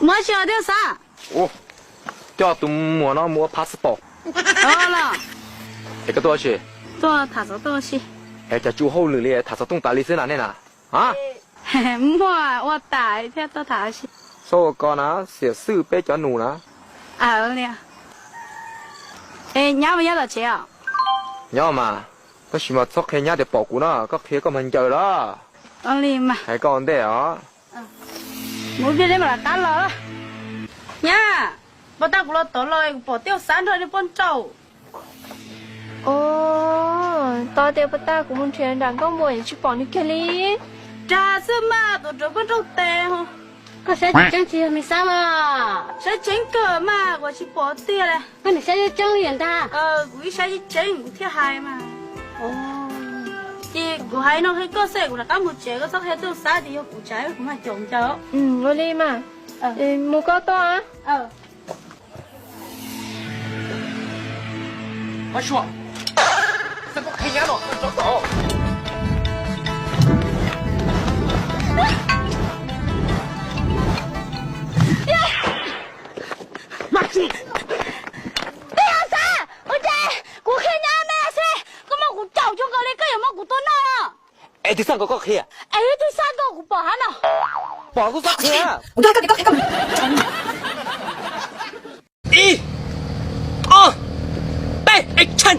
Muaj dab tsi os tij laug Xab? Coj tus muam no mus ua passport. Los, es koj tuaj tsi? Tuaj tham xov tooj. Es cas tsis ua hauj lwm li tham xov tooj tas li xwb na nej na? Muaj ua tas thiab tuaj tham. Txhob ua ko na, xiam xwb peb cov nus na. Li, nyab mas nyob tom tsev os? Nyob mas, tab sis mas txhob qhia nyab tias pom kuv na, koj qhia koj mas ncaws lawm. Hais koj ua ntej os. Mus ib pliag mam rov qab los. Nyab, puas tas kuv los tod los kuv pom tij laug Xab nrog nws poj nrauj. Tos tias puas tas kuv mus nrhiav nram nkauj npua tsis pom nws kiag li. Dag xwb mas, tus rawv poj nrauj tes. Koj saib tseeb tsis yog me Xab mas? Saib tseeb kawg mas, kuv tsis pom tiag li. Koj niam saib tseeb li ntag. Kuv ib saib tseeb kuv thiaj hais mas. Ces kuv hais no qhia koj xwb, kuv rov qab mus tsev, koj txhob qhia tij laug Xab tias yog kuv tsav, kuv mas caum ncaws. Ua li mas, mus koj tuaj. Tij laug Xab, ua cas kuv qhia nyab me xwb, koj muab kuv caum cuag nkaus li koj yuav muab kuv tua noj no. Es twg xa nkaus koj qhia? Es twg xa nkaus kuv pom hab no. Pom kuv txhob qhia. Ib, ob, peb, action.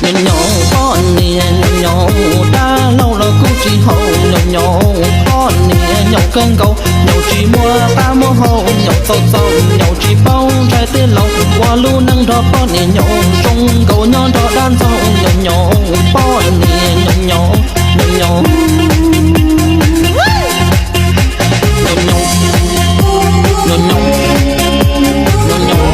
Nyob nyob poj niam nyob nyob, dab laug los kuj tsis haum, nyob nyob poj niam nyob kawg nkaus, nyob tsis muaj qab muaj hau, nyob txaus txaus, nyob tsis paub ntshai tej laus, ua lub neej nrog poj niam nyob zoo nkaus nyob nrog dab ntxaug, nyob nyob poj niam nyob nyob, nyob nyob, nyob nyob, nyob nyob, nyob nyob, nyob nyob.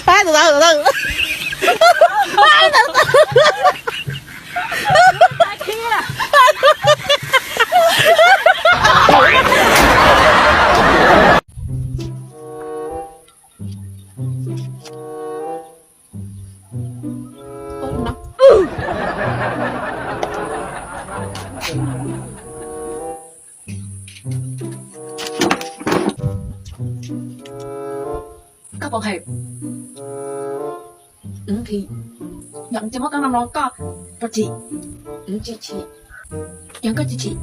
Cas lawv caug. Ai, tau tau tau tau. Ai, tau tau. Koj puas nqhis? Wb nqhis. Yog wb tsis muab koj no los koj puas tsim? Wb tsis tsim. Yog koj tsis tsim,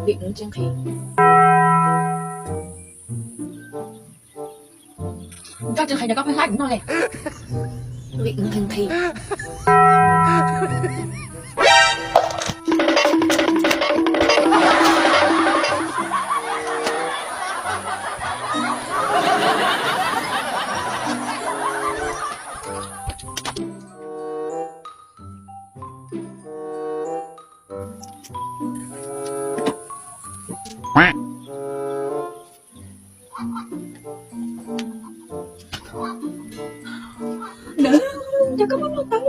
vim wb tsis nqhis. Koj tsis nqhis, yog koj pheej hab kuv noj li. Vim wb nqhis nqhis. Nws, yog koj muab noj tau.